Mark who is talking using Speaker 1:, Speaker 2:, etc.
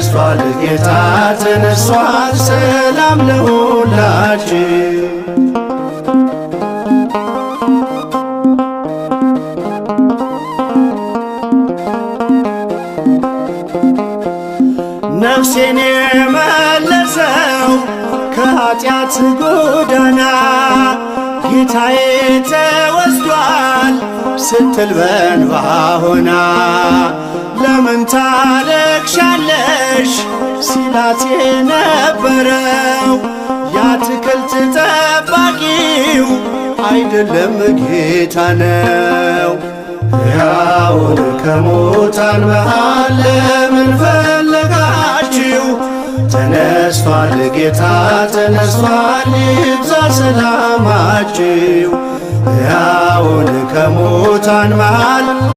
Speaker 1: ተነስቷል ጌታ ተነስቷል፣ ሰላም ለሁላችሁ። ነፍሴን የመለሰው ከኃጢአት ጎዳና ጌታዬ ተወስዷል ስትል በእንባ ሆና ለምን ታለቅሻለሽ ሲላት የነበረው የአትክልት ጠባቂው አይደለም ጌታ ነው። ሕያውን ከሙታን መሃል ለምን ፈለጋችሁ? ተነስቷል ጌታ ተነስቷል፣ ይብዛ ሰላማችሁ። ሕያውን ከሙታን መሃል